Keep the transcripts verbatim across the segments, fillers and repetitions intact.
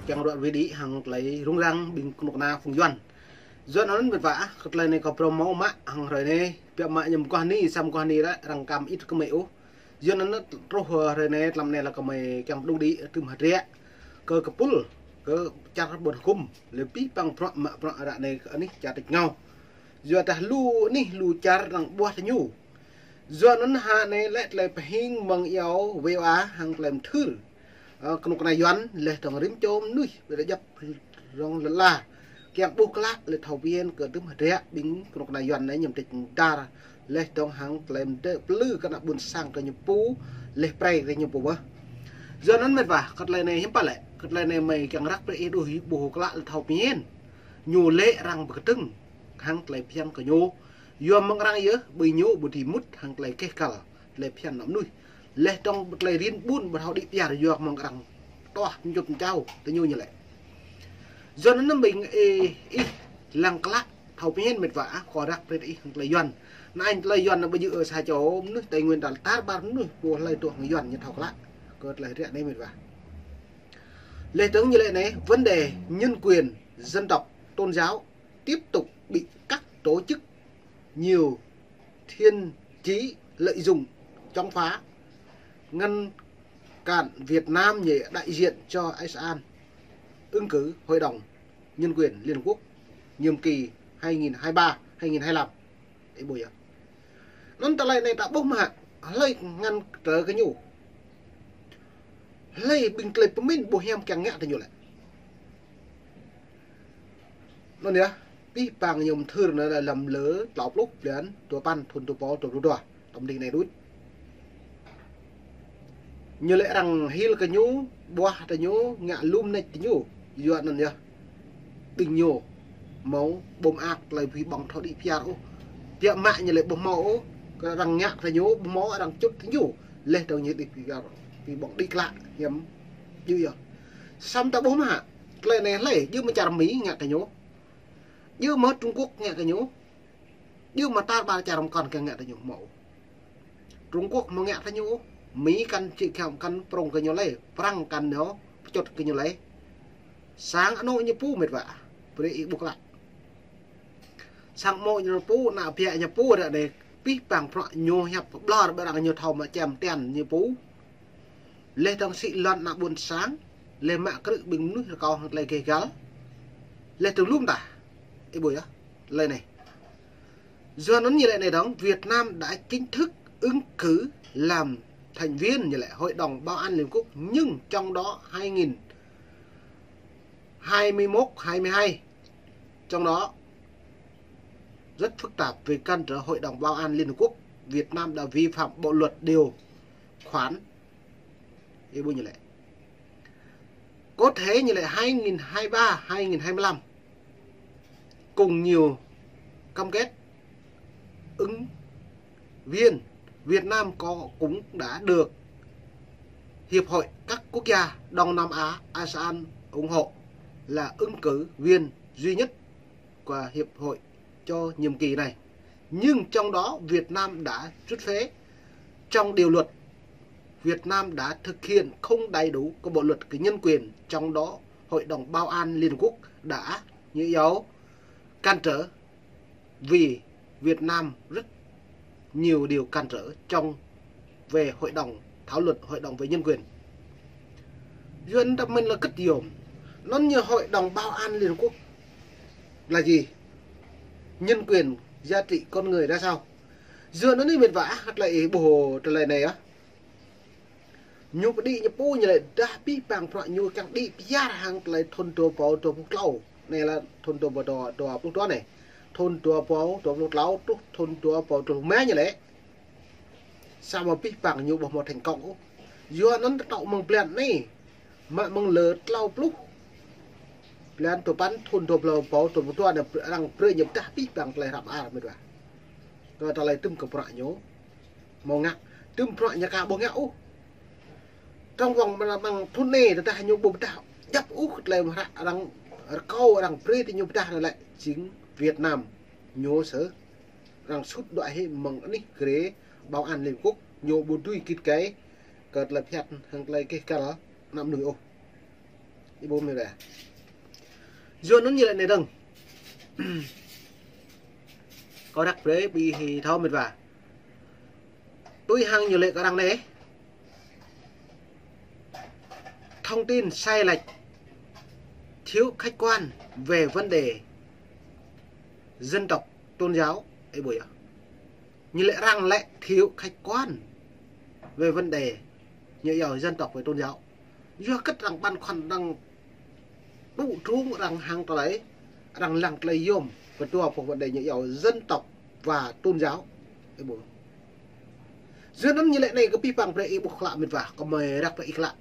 Kiăng ruă ruê đĭ hŏng klei rŭng răng ƀing knŭk kna phung Yuăn. Yua anăn mĭt wa ah, kơ klei anei kâo brei mâo mă hŏng hruê anei, biă mă ñu mguah ni, săm mguah ni ră, arăng kăm ĭt kơ mei ôh. Yua anăn truh hruê anei, tlam anei lĕ kơ mei kiăng pđŭng đĭ tŭm hdră kơ kpul, kơ čar ƀuôn hgŭm, leh bi păng bruă mă bruă ră anei kơ anih čar tač ngao. Yua dah lu anih lu čar arăng ƀuah diñu. Yua anăn hă anei lĕ klei pơhing mơ̆ng iâu wê wa hŏng klei mthưr. Ơ, knŭk kna Yuăn leh dŏng rĭm čô mnuih bi djăp rŏng lăn ala. Kiăng ƀuh klă leh thâo pơhiên kơ tŭm hdră ƀing knŭk kna Yuăn anei ñu mdĭč mdar leh dŏng hŏng klei mdê plư kơ ană ƀuôn sang kơ ñu pô, leh prei kơ ñu pô mơh. Yua anăn mĭt wa, kơ klei anei hiưm pă lĕ, kơ klei anei mei kiăng răk brei ih đuh ih ƀuh klă leh thâo pơhiên. Ñu lĕ arăng bi kdơ̆ng hŏng klei bhiăn kơ ñu. Yua mơ̆ng arăng yơh, ƀing ñu ƀu dưi mŭt hŏng klei keh kăl, klei bhiăn ană mnuih. Leh dŏng klei rin ƀun ƀu thâo đĭ piar yua mơ̆ng arăng tuah mčŭt mčao diñu ñu lĕ. Yua anăn ƀing ih, ih lăng klă thâo pơhiên mĭt wa ah, kâo răk brei ih hŏng klei Yuăn. Anăn klei Yuăn anăn ƀu djŏ ơ sa čô mnuih Tây Nguyên tal tar ƀar mnuih pô hlei tuah hŏng Yuăn ñu thâo klă. Kơ klei hdră anei mĭt wa. Leh dŏng ñu lĕ anei, vấn đề nhân quyền, dân tộc, tôn giáo tiếp tục bị các tổ chức nhiều thiện chí lợi dụng, chống phá, ngăn cản Việt Nam như đại diện cho ASEAN ứng cử Hội đồng Nhân quyền Liên Hợp Quốc nhiệm kỳ hai nghìn hai mươi ba hai nghìn hai mươi lăm. Ih ƀuh yơh. Anăn klei anei ta ƀuh mơh hă, hlei ngăn trở kơ ñu. Hlei ƀing klei pơmĭn ƀuh hiam kiăng ngă kơ ñu lĕ. Anăn yơh, bi păng ñu mthưr anăn lăm lơ tlâo pluh blan dua păn thŭn dua êbâo dua pluh dua. Tăm dih anei đuč. Ñu lĕ arăng hil kơ ñu, ƀuah kơ ñu, ngă lŭm nĕč kơ ñu. Yua anăn yơh. Ƀing ñu mâo ƀô̆ mơak klei bi ƀơ̆ng thâo đĭ piar ôh. Biă mă ñu lĕ ƀuh mâo ôh, kơ arăng ngă kơ ñu, ƀuh mâo arăng čŭt kơ ñu. Leh dŏng ñu đĭ piar, bi ƀơ̆ng đĭ klă, hiam djŏ yơh. Săm ta ƀuh mơh hă, klei anei hlei, djŏ mơ̆ng čar Mi ngă kơ ñu. Djŏ mơ̆ng Trung Quốc ngă kơ ñu. Djŏ mơ̆ng tar ƀar čar mkăn kơ ngă kơ ñu mâo. Trung Quốc mâo ngă kơ ñu. Mi kăn či kiăng kăn prŏng kơ ñu lei. Prăng kăn ñu pčŭt kơ ñu lei. Sang anôk ñu pô mĭt wa. Brei ih ƀuh klă. Sang mâo ñu pô, ană biă ñu pô ră anei. Bi păng bruă ñu hiăp ƀlŏr ƀiădah ñu thâo mă čem tian ñu pô. Leh dŏng sĭ lăn ană ƀuôn sang, leh mă krư̆ ƀing mnuih rơkâo hŏng klei keh găl. Leh dŏng lŭm tah. Ih ƀuh yơh, klei anei. Yua anăn ñu lĕ anei dŏng, Việt Nam đã chính thức ứng cử làm thành viên như lẽ Hội đồng Bảo an Liên Hợp Quốc, nhưng trong đó hai nghìn hai mươi mốt, hai mươi hai, trong đó rất phức tạp về cản trở Hội đồng Bảo an Liên Hợp Quốc, Việt Nam đã vi phạm bộ luật điều khoản, ih ƀuh ñu lĕ. Có thể như lẽ hai nghìn hai mươi ba, hai nghìn hai mươi lăm, cùng nhiều cam kết ứng viên, Việt Nam có, cũng đã được Hiệp hội các quốc gia Đông Nam Á, ASEAN ủng hộ là ứng cử viên duy nhất của Hiệp hội cho nhiệm kỳ này. Nhưng trong đó Việt Nam đã rút phế trong điều luật. Việt Nam đã thực hiện không đầy đủ các bộ luật của nhân quyền, trong đó Hội đồng Bảo an Liên Hợp Quốc đã như yêu cản trở, vì Việt Nam rất nhiều điều cản trở trong về hội đồng, thảo luận hội đồng về nhân quyền. Yuăn ta mĭn là kĭt yôm. Anăn ñu Hội đồng Bảo an Liên Hợp Quốc là gì? Nhân quyền, giá trị con người ra sao? Yua anăn ñu mĭt wa ah, klei ih ƀuh klei anei ah. Ñu pơđĭ ñu pô ñu lĕ dah bi păng bruă ñu kiăng đĭ piar hŏng klei thŭn dua êbâo dua pluh tlâo. Anei lĕ thŭn dua êbâo dua pluh dua anei. Thŭn dua êbâo dua pluh tlâo truh thŭn dua êbâo dua pluh êma ñu lĕ. Samơ̆ bi păng ñu ƀuh mâo thành công ôh. Yua anăn ta tŏ mơ̆ng blan anei. Mă mơ̆ng lơ tlâo pluh blan dua păn thŭn dua êbâo dua pluh dua anei arăng brei ñu pơdah bi păng klei hră mơar mĭt wa. Kơ ta lei tŭm kơ bruă ñu mâo ngă, tŭm bruă ñu ka ƀuh ngă ôh. Trong vòng mơ̆ng thŭn anei tơdah ñu ƀu pơdah djăp ôh klei hră arăng rơkâo arăng brei ti ñu pơdah anăn lĕ jing Việt Nam ñu sơ̆ arăng sut đuĕ hĕ mơ̆ng anih grê Bảo an Liên Hợp Quốc, ñu ƀu dưi gĭt gai kơ klei bhiăn hŏng klei keh găl ană mnuih ôh. Ih ƀuh mĭt wa. Yua anăn ñu lĕ anei dơ̆ng. Kâo răk brei bi hĭ thâo mĭt wa. Tui hăng ñu lĕ kơ arăng anei. Thông tin sai lệch, thiếu khách quan về vấn đề dân tộc, tôn giáo. Ih ƀuh yơh. Ñu lĕ arăng lĕ thiếu khách quan về vấn đề ñu yua dân tộc với tôn giáo. Yua kơ arăng ƀăn khuăn arăng tŭ trŭng arăng hăng tơlơi, arăng lăng tơlơi yuôm, kơ dua pô vấn đề ñu yua dân tộc và tôn giáo. Ih ƀuh. Yua anăn ñu lĕ anei kơ bi păng brei ih ƀuh klă mĭt wa, kơ mơi răk brei ih klă.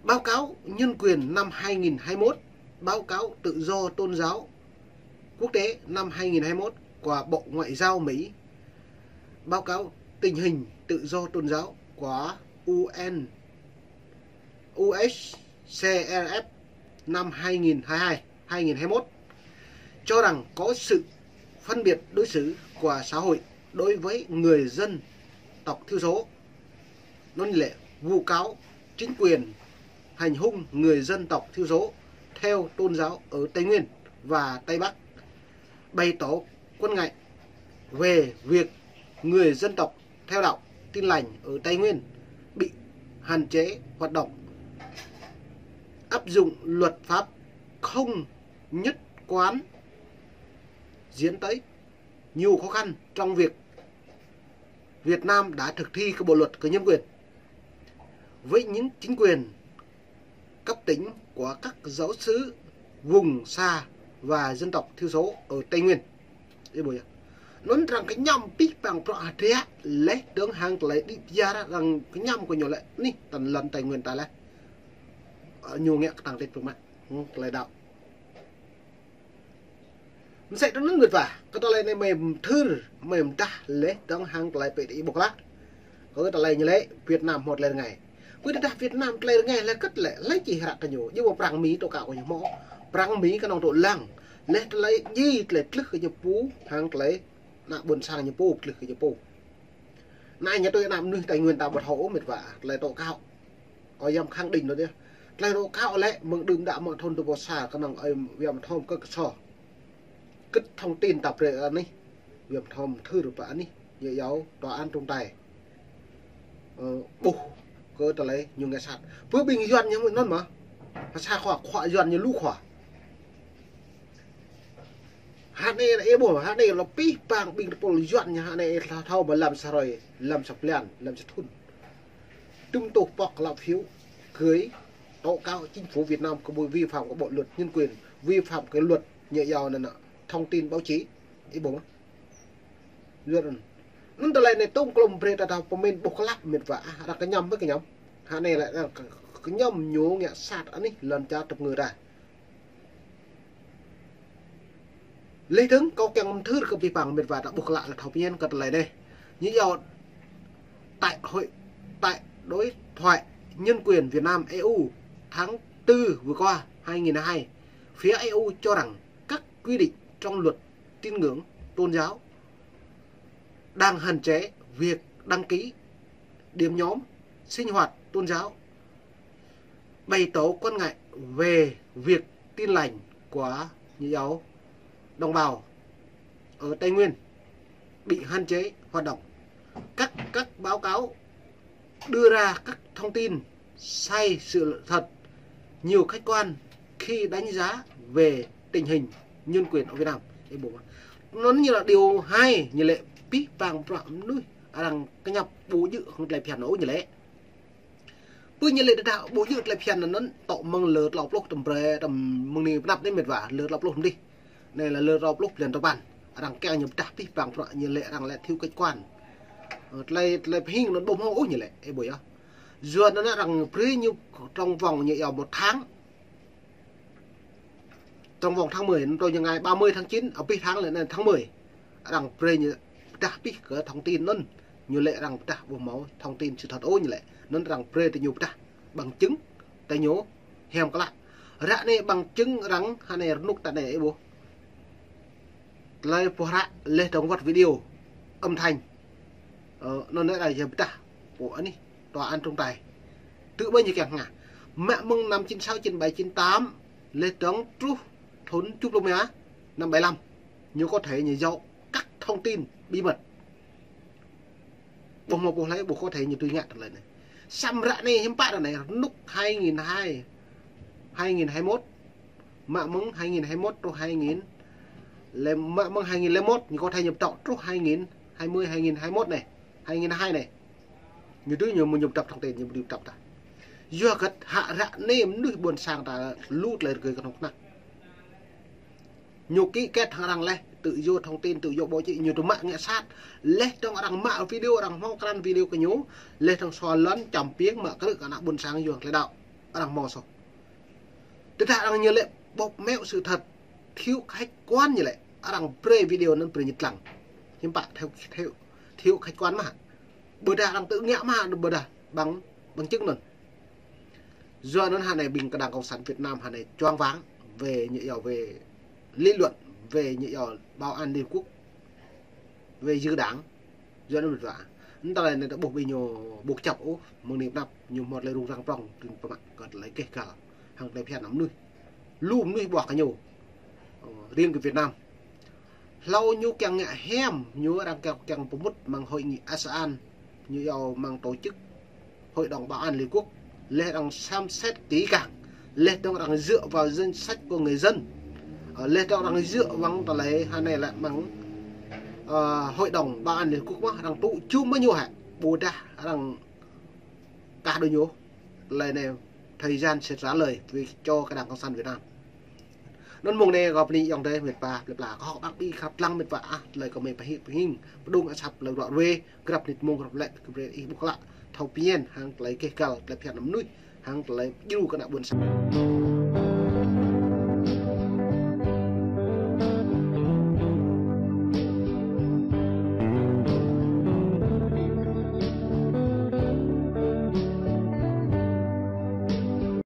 Báo cáo nhân quyền năm hai nghìn hai mươi mốt, báo cáo tự do tôn giáo quốc tế năm hai nghìn hai mươi mốt của Bộ Ngoại giao Mỹ, báo cáo tình hình tự do tôn giáo của U N, U S C R F năm hai nghìn hai mươi hai, hai nghìn hai mươi mốt cho rằng có sự phân biệt đối xử của xã hội đối với người dân tộc thiểu số. Anăn lĕ vu cáo chính quyền hành hung người dân tộc thiểu số theo tôn giáo ở Tây Nguyên và Tây Bắc, bày tỏ quan ngại về việc người dân tộc theo đạo Tin Lành ở Tây Nguyên bị hạn chế hoạt động, áp dụng luật pháp không nhất quán, dẫn tới nhiều khó khăn trong việc Việt Nam đã thực thi các bộ luật của nhân quyền với những chính quyền cấp tỉnh của các giáo xứ vùng xa và dân tộc thiểu số ở Tây Nguyên. Ih ƀuh yơh. Anăn arăng kñăm bi păng prŏ hdră leh dơ̆ng hăng tơlơi đĭ pyar arăng kñăm kơ ñu lĕ anih tăn lăn Tây Nguyên ta leh. Ơ, ñu ngă ktang tĭt pơmă. Hmm, tơlơi đăo. Msĕ tui anăn mĭt wa, kơ tơlơi anei mơi mthưr, mơi mdah leh dơ̆ng hăng tơlơi pĕ ti ih ƀuh klă. Kơ tơlơi ñu lĕ Việt Nam hmâo tơlơi rơngai. Pơ tơdah Việt Nam tơlơi rơngai leh kơt lĕ, leh čih hră kơ ñu, ñu mâo prăng Mi tố cáo kơ ñu mâo. Prăng Mi knŏng tŭ lăng. Leh tơlơi djiê tơlơi tlưh kơ ñu pô, hăng tơlơi ană ƀuôn sang ñu pô, tlưh kơ ñu pô. Anei ñu tui ană mnuih Tây Nguyên ta ƀu thâo ôh mĭt wa, tơlơi tố cáo. Ơ, yăm khăng đĭng nô dih. Tơlơi tố cáo lĕ, mơ̆ng đưm đă mơ̆ng thŭn dua êbâo sa, knŏng ơi yăm thŏm kơ kso. Kơ thông tin ta brei anih. Yăm thŏm thưr pă anih. Ñu yua tòa án trọng tài. Ơ, ƀuh. Kơ tơlơi ñu ngă sat. Pơ ƀing Yuăn ñu mơ̆ng anăn mơh. Sa khua, khua Yuăn ñu lu khua. Hă anei ih ƀuh, hă anei lŏ bi păng ƀing tơpul Yuăn ñu hă anei ih thâo mơ̆ lăm sa hrơi, lăm sa blan, lăm sa thŭn. Tŭm tuh pŏk lá phiếu gửi tố cáo chính phủ Việt Nam kơ ƀuh vi phạm kơ bộ luật nhân quyền, vi phạm kơ luật ñu yua anăn thông tin báo chí. Ih ƀuh mơh. Yuăn. Anăn tơlơi anei tŭm klŭm brei ta thâo pơmĭn ƀuh klă mĭt wa, ah, arăng kñăm mơh kñăm. Hă anei lĕ arăng kñăm ñu ngă sat anih lăn čar tŭp ngơ ta. Leh dơ̆ng kâo kiăng mthưr kơ bi păng mĭt wa ta ƀuh klă leh thâo pơñen kơ tơlơi anei. Ñu yua tại hội, tại đối thoại nhân quyền Việt Nam E U tháng tư vừa qua, hai nghìn hai mươi hai, phía E U cho rằng các quy định trong luật tín ngưỡng tôn giáo đang hạn chế việc đăng ký điểm nhóm sinh hoạt tôn giáo, bày tỏ quan ngại về việc Tin Lành của Nhi giáo đồng bào ở Tây Nguyên bị hạn chế hoạt động. Các, các báo cáo đưa ra các thông tin sai sự thật, nhiều khách quan khi đánh giá về tình hình nhân quyền ở Việt Nam. Ih ƀuh. Anăn ñu lĕ điều hai, ñu lĕ bi păng prăk mnuih arăng kñăm ƀu djơ̆ hŏng tơlơi phiăn ôh ñu lĕ. Pơ ñu lĕ tơdah ƀu djơ̆ tơlơi phiăn anăn tŏ mơ̆ng lơ tlâo pluh tăm brei tăm mơ̆ng anei pnăp anei mĭt wa, lơ tlâo pluh mdih. Anei lĕ lơ tlâo pluh blan tơpăn. Arăng kiăng ñu pơdah bi păng prăk ñu lĕ arăng lĕ thiếu khách quan. Ơ, tơlơi, tơlơi pơhing anăn ƀu mâo ôh ñu lĕ, ih ƀuh yơh. Yua anăn arăng brei ñu trong vòng ñu yua một tháng. Trong vòng tháng mười, anăn tui ñu ngă ba mươi tháng chín, abih tháng lĕ anăn tháng mười. Arăng brei ñu pơdah bi kơ thông tin anăn. Ñu lĕ arăng pơdah ƀu mâo thông tin sự thật ôh ñu lĕ. Anăn arăng brei tơ ñu pơdah bằng chứng, tơ ñu hiam klă. Ră anei bằng chứng arăng, hă anei rơnŭk ta anei ih ƀuh. Tơlơi pô hră leh dơ̆ng wăt video, âm thanh. Ơ, anăn lĕ arăng yơh pơdah pô anih tòa án trọng tài. Tơ ƀai ñu kiăng ngă. Mă mơ̆ng năm chín sáu, chín bảy, chín tám, leh dơ̆ng truh thŭn čup lăm ya, năm bảy lăm. Ñu có thể ñu yua các thông tin bí mật. Ƀuh mâo ƀuh lei, ƀuh có thể ñu tui ngă tơlơi anei. Săm ră anei hiăm pă ră anei, rnuk hai nghìn hai, hai nghìn hai mốt. Mă mơ̆ng hai nghìn hai mốt truh hai nghìn, leh mă mơ̆ng hai nghìn lẻ một, ñu có thể ñu ptâo truh hai nghìn hai mươi, hai nghìn hai mốt anei, hai nghìn hai anei. Ñu dưi ñu mâo ñu ptăp thông tin, ñu mâo ñu ptăp ta. Yua kơ hă ră anei mnuih ƀuôn sang ta lu tơlơi rơgơi knŏng knăk. Ñu ký kết hăng arăng leh, tự do thông tin, tự do báo chí, ñu tŭ mă ngă sat. Leh dơ̆ng arăng mă video, arăng hmâo krăn video kơ ñu, leh dơ̆ng sua lăn čăm piêng mă krư̆ kơ ană ƀuôn sang yua tơlơi đăo. Arăng hmâo soh. Tơdah arăng ñu lĕ bóp méo sự thật, thiếu khách quan ñu lĕ, arăng brei video anăn brei ñu dlăng. Hiăm pă thiếu, thiếu, thiếu khách quan mơh. Ƀiădah arăng tŭ ngă mơh, ƀiădah bằng, bằng chứng anăn. Yua anăn hă anei ƀing kđang cộng sản Việt Nam hă anei choáng váng về ñu yua về lý luận, về ñu yua bảo an Liên Quốc, về dự đảng. Yua anăn mĭt wa. Ntơl anei ta ƀuh ƀing ñu ƀu kjăp ôh, mơ̆ng anei pnăp ñu hmâo tơlơi rŭng răng prŏng, tĭng pơmă kơ tơlơi keh găl hăng tơlơi phiăn mnuih. Lu mnuih ƀuah kơ ñu. Ơ, riêng kơ Việt Nam. Hlâo ñu kiăng ngă hiam, ñu arăng kiăng, kiăng pơmŭt mơ̆ng hội nghị ASEAN, ñu yua mơ̆ng tổ chức Hội đồng Bảo an Liên Quốc, leh arăng xem xét kỹ càng, leh dơ̆ng arăng dựa vào danh sách của người dân, ơ, leh dơ̆ng arăng dựa vào tơlơi hă anei lĕ mơ̆ng, ơ, Hội đồng Bảo an Liên Quốc mơh, arăng tŭ čum mơh ñu hĕ, ƀiădah arăng kah đuĕ ñu, tơlơi anei thời gian sẽ trả lời vì cho kđang cộng sản Việt Nam. Anăn mơ̆ng anei kâo pơni ayŏng adei mĭt wa, plei pla kâo hŏk ƀăng bi khăp dlăng mĭt wa ah, tơlơi kâo mơ̆ng pơhing, pơhing, pơdŭng asăp tơlơi ruă ruê, grăp nit mông grăp lĕ, grăp lĕ ih ƀuh klă, thâo pơñen, hăng tơlơi keh găl, tơlơi phiăn mnuih, hăng tơlơi djru kơ ană ƀuôn sang.